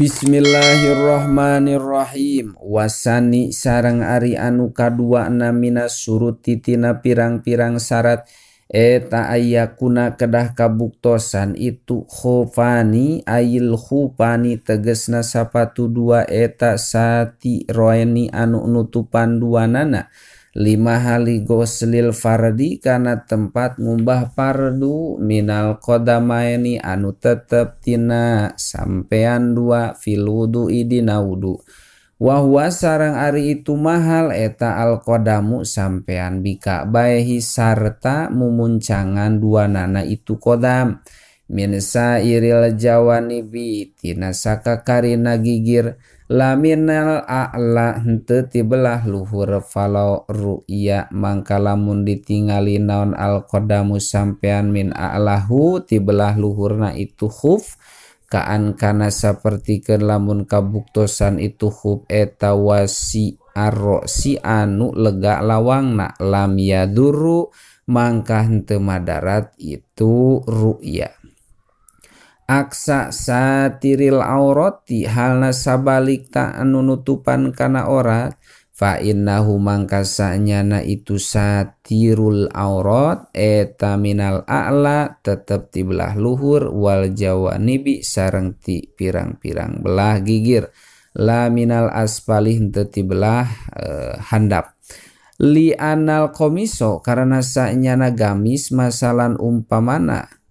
Bismillahirrahmanirrahim. Wasani sareng ari anu kadua namina suruti tina pirang-pirang syarat eta ayakuna kedah kabuktosan itu khufani ayil khufani tegesna sapatu dua eta sati roeni anu nutupan duanana lima hali goslil fardi kana tempat ngumbah fardu minal qadamaini anu tetep tina sampean dua fil wudu'i dina wudu wa huwa sareng ari itu mahal eta al qadamu sampean bika baehi sarta mumuncangan duanana itu qadam min sairil jawanibi tina sakakarina gigir laminal a'la henteu ti belah luhur falau ru'ya mangka lamun ditingali naon al qadamu sampean min a'lahu ti belah luhurna itu khuf kaan kana sapertikeun lamun kabuktosan itu khuf eta wasi arrosi anu lega lawangna lam yaduru mangka henteu madarat itu ru'ya. Aksa satiril aurati halna sabalik ta anu nutupan kana orat fa innahu mangka sanyana itu satirul aurat eta minal a'la tetep ti belah luhur wal jawanibi sareng ti pirang-pirang belah gigir la minal asfali henteu ti belah handap li anal komiso karena sanyana gamis masalan umpamana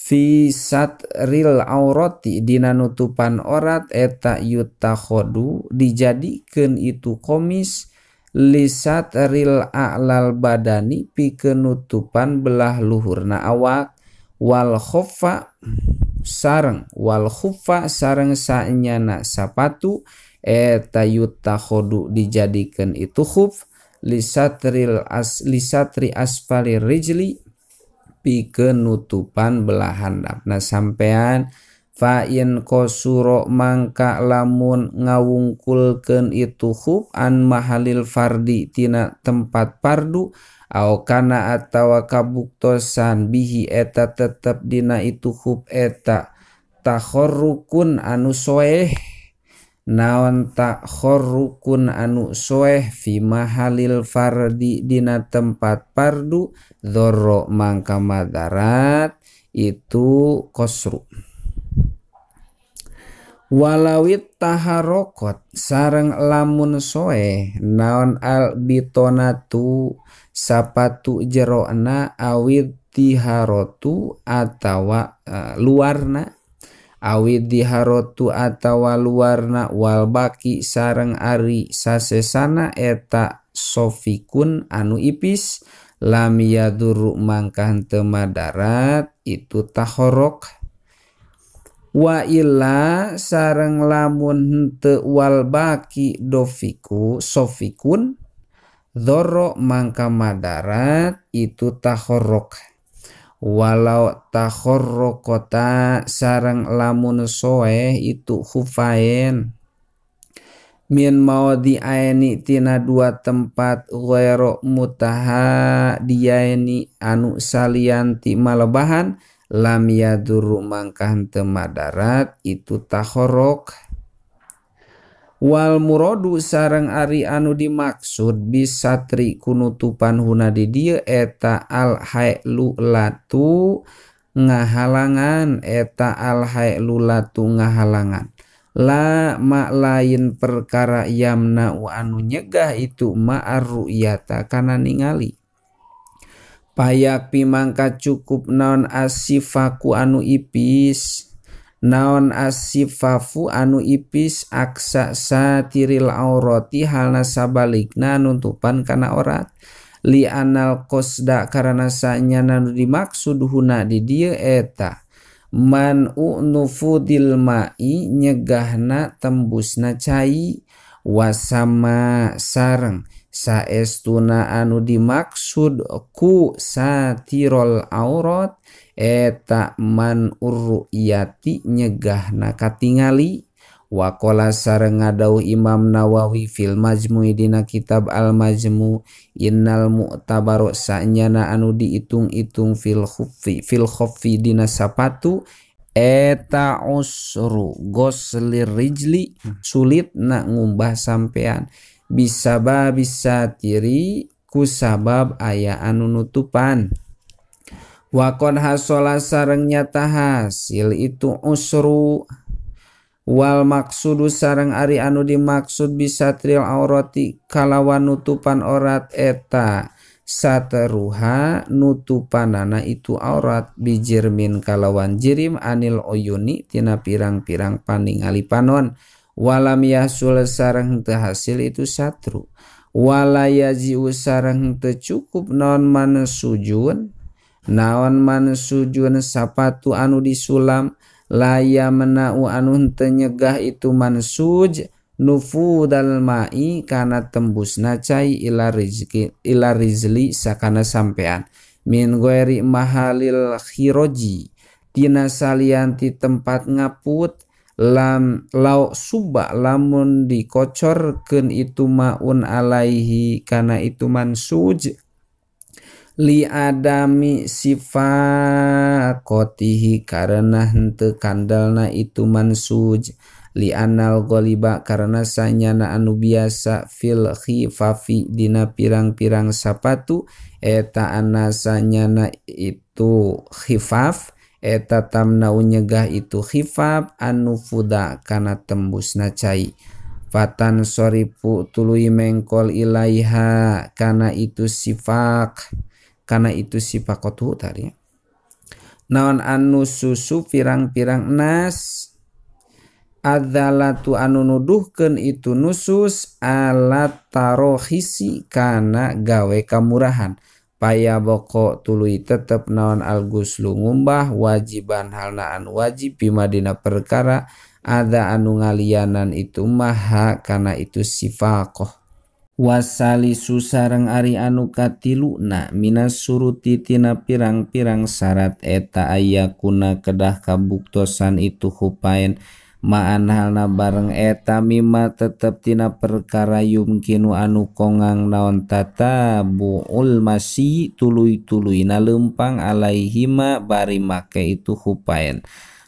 fi satril aurati dina nutupan orat eta yutakhodu dijadikeun itu komis li satril a'lal badani pikeun nutupan belah luhurna awak wal khuffa sareng saenyana sapatu eta yutakhodu dijadikeun itu khuf li satri asfali rijli pikeun nutupan belah handapna sampean fa in qasuro mangka lamun ngawungkulkeun itu khuf an mahalil fardi tina tempat fardu au kana atawa kabuktosan bihi eta tetep dina itu khuf eta takhorrukun anu soeh naon takhorrukun anu soeh fi mahalil fardi dina tempat fardu dzarra mangka madarat itu qasru. Walawit taharokot sareng lamun soeh naon al bitonatu sapatu jerona awid tiharotu atawa luarna awid diharotu atawa luarna wal baki sareng ari sasesana eta sofikun anu ipis lam yaduru mangka henteu madarat itu tahorok. Wa illa sareng lamun henteu wal baki dofiku sofikun dzarra mangka madarat itu tahorok. Walau takhorrokota sareng lamun soeh itu khufain min mawadhi'aini tina dua tempat ghairu mutahadiyaini anu salian ti malebahan lam yaduru mangka henteu madarat itu takhorrok. Wal muradu sareng ari anu dimaksud bisatri kunutupan huna di dieu eta al hailu latu ngahalangan eta al hailu latu ngahalangan la ma lain perkara yamna anu nyegah itu ma'ar ru'yata kana ningali payak pimangka cukup naon asifaku anu ipis naon asifafu anu ipis aksa satiril aurati halna sabalikna nutupan kana orat li anal qasda karana sanyana nu dimaksud huna di dieu eta man unufudil ma'i nyegahna tembusna cai wasama sareng saestuna anu dimaksud ku satirol aurat eta man urru'yati nyegahna katingali. Waqala sareng ngadauh Imam Nawawi fil Majmu'i dina kitab Al Majmu' innal mu'tabaru sanyana anu diitung-itung fil khuffi dina sapatu Eta usru goslir rijli sulit na ngumbah sampean bisa bisa tiri ku sabab aya anu nutupan wakon hasola sareng nyata hasil itu usru wal maksudu sareng ari anu dimaksud bisa tril aurati kalawan nutupan orat eta sateruha nutupanana itu aurat bijirmin kalawan jirim anil oyuni tina pirang-pirang paningali panon walam yahsul sareng teu hasil itu satru wala yajiu sareng teu cukup naon mansujun sapatu anu disulam laya menau anu teu nyegah itu mansuj nufudal ma'i kana tembusna cai ila rizki ila rizli sakana sampean min ghairi mahalil khiroji tina salianti tempat ngaput lam lau suba lamun dikocorkeun itu maun alaihi kana itu mansuj li adami sifakotihi karena henteu kandalna itu mansuj li anal goliba karena sanyana anu biasa fil khifafi dina pirang-pirang sapatu eta ana sanyana itu khifaf eta tamna nyegah itu khifaf anu fuda kana tembusna cai fatan soripu tuluy mengkol ilaiha kana itu sifak kana itu sifakotu tadi naon anu susu pirang-pirang nas adzalatu anu nuduhkeun itu nusus alat tarohisi kana gawe kamurahan paya boko tuluy tetep naon alguslu ngumbah wajiban halna anu wajib bima dina perkara ada anu ngalianan itu maha kana itu sifaqoh wasalisu sareng ari anu katiluna minas suruti tina pirang-pirang syarat eta aya kuna kedah kabuktosan itu hupain ma'an halna bareng eta mima tetep tina perkara yumkinu anu kongang naon tata bu'ul masi tuluy-tuluyna lempang alaihima bari make itu hupain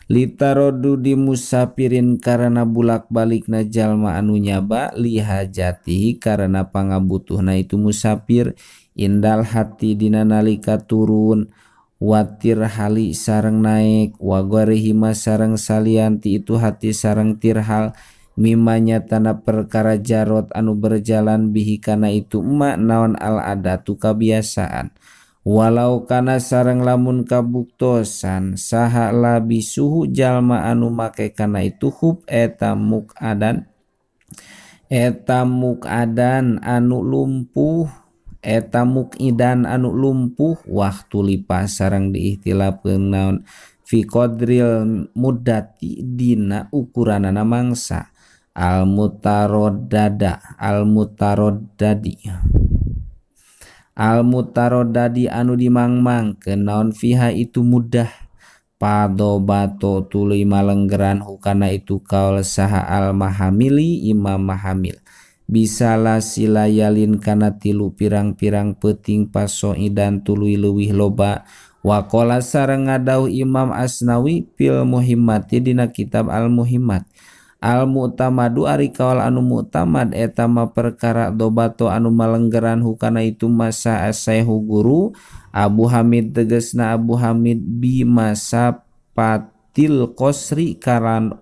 litarodu di musafirin karena bulak-balikna jalma anu nyaba lihajatihi karena pangabutuhna itu musafir indal hati dina nalika turun watir hali sareng naik wagorihima sareng salianti itu hati sareng tirhal mimanya tanda perkara jarot anu berjalan bihi kana itu emak naon al adatu kabiasaan walau kana sareng lamun kabuktosan saha labi suhu jalma anu make kana itu hub eta mukadan anu lumpuh eta mukidan anu lumpuh waktu lipa sareng diihtilafkeun naon fi qadril muddati dina ukuranana mangsa al mutaroddada al mutaroddadi anu dimangmangkeun naon fiha itu mudah padobato tuluy malenggeran hukana itu kaul saha al mahamili imam mahamil bisalah silayalin kana tilu pirang-pirang peuting pasoidan tuluy leuwih loba waqala sareng ngadauh Imam Asnawi fil Muhimmati dina kitab Al Muhimmat al mu'tamadu ari kaul anu mu'tamad eta mah perkara dobato anu malenggeran hukana itu masa asehu guru Abu Hamid tegesna Abu Hamid bi masa patil qosri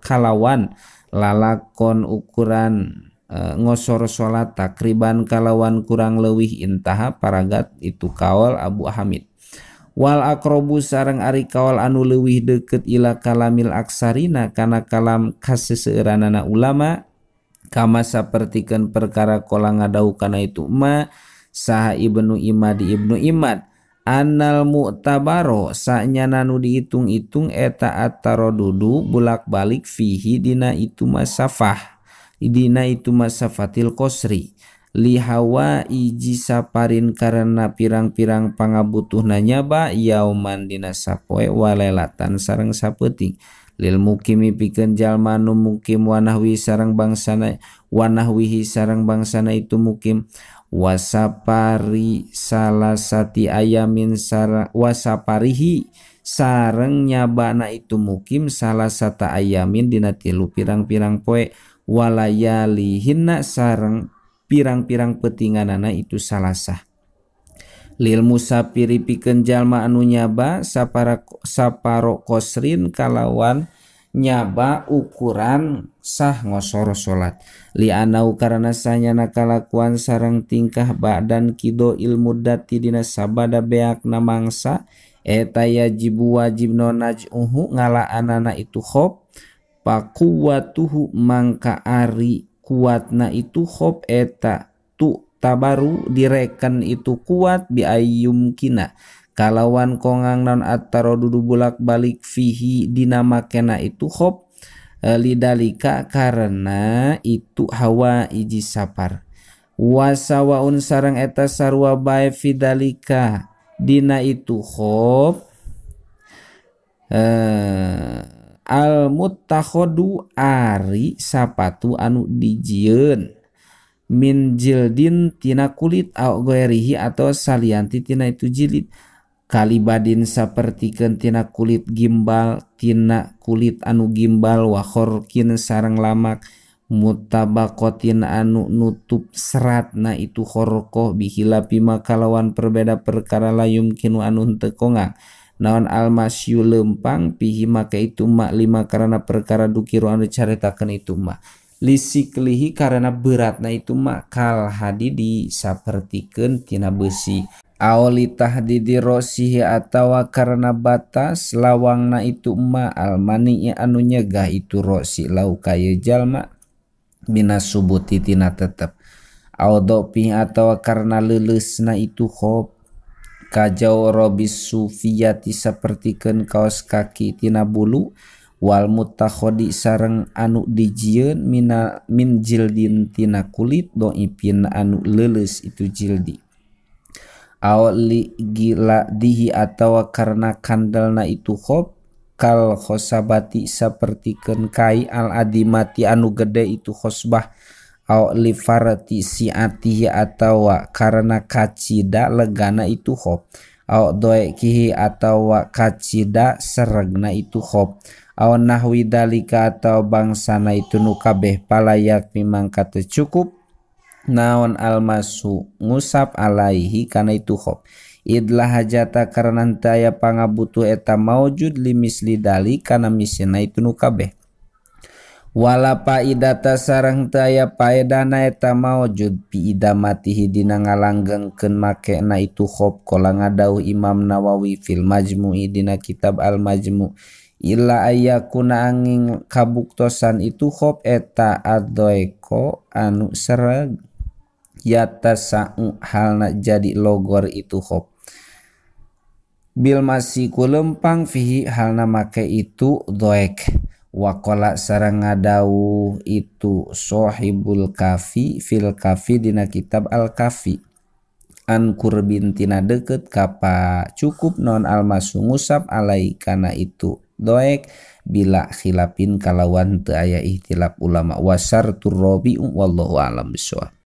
kalawan lalakon ukuran ngosor salat takriban kalawan kurang leuwih intaha paragat itu kaul Abu Hamid wal akrobu sareng ari kaul anu leuwih deukeut ila kalamil aksarina kana kalam kaseseueuranana ulama kama sapertikeun perkara kola ngadau kana itu ma saha Ibnu Imad Ibnu Imad anal mu'tabaro sanyana nu dihitung-hitung eta atarodudu bulak-balik fihi dina itu masafah dina itu masafatil qosri lihawa iji saparin karena pirang-pirang pangabutuhna nyaba yauman dina sapoe walelatan sareng sapeuting lil mukimi pikeun jalma nu mukim wanahwi sareng bangsana wanahwihi sareng bangsana itu mukim Wasapari salasati ayamin wasaparihi sareng nyabana itu mukim salasata ayamin dina tilu pirang-pirang poe walayalihinna sareng pirang-pirang petinganana itu salasah. Lil musafiri pikeun jalma anu nyaba saparo kosrin kalawan nyaba ukuran sah ngosor salat. Li anau karana sanyana kalakuan sareng tingkah badan kido ilmu dati dina sabada beakna mangsa eta yajibu wajib nonaj'uhu ngalaanana itu khob pakuwatuhu mangka ari kuatna itu khob eta tu tabaru direken itu kuat bi ayyum kina kalawan kongang non ataro dudu bulak balik fihi dina makena itu khob lidalika karena itu hawa iji sapar. Wasawaun sareng eta sarua bae fidalika dina itu khob al mutakhodu ari sapatu anu dijieun min jildin tina kulit au ghairihi atau salianti tina itu jilid kalibadin sapertikeun tina kulit gimbal tina kulit anu gimbal wa khorkin sareng lamak mutabaqatin anu nutup seratna itu khorqoh bihilapi makalawan perbeda perkara layum kinu anu henteu kongang naon almasyu lempang pihi maka itu ma lima karena perkara dukiru anu caritakeun itu ma lisiklihi karena beratna itu ma kal hadidi sapertikeun tina besi aoli tahdidi rosihi atawa karena batas lawangna itu ma almani anu nyegah itu rosi lau kaya jalma minasubuti tina tetep audopi atawa karena leuleusna itu khob kajau robis sufiyati sapertikeun kaos kaki tina bulu wal mutakhodi sareng anu dijieun min jildin tina kulit doipin anu leuleus itu jildi aw li gila dihi atawa karena kandalna itu khob kal khosabati sapertikeun kai al adimati anu gede itu khosbah aw li farati siatihi atawa karena kacida legana itu khob aw doekihi atawa kacida seregna itu khob aw nahwi dalika atau bangsana itu nu kabeh palayak mimangka teu cukup naon almasu ngusap alaihi kana itu khob idlah hajata karena henteu aya pangabutuh eta maujud limisli dali kana misina itu nu kabeh wala paidata sareng teu aya paedana eta maujud bi idamatihi dina ngalanggengkeun makena itu khob kala ngadauh Imam Nawawi fil Majmu'i dina kitab Al Majmu' illa ayakuna angin kabuktosan itu khob eta adoeko anu sereg yatasa'u halna jadi logor itu khob bil masiku lempang fihi halna make itu doek waqala sareng ngadauh itu sohibul kafi fil kafi dina kitab al kafi an kurbin tina deket kapa cukup non almasu ngusap alai kana itu doek bila khilafin kalawan teu aya ihtilaf ulama wasar turrobi wallahu alam bisawab.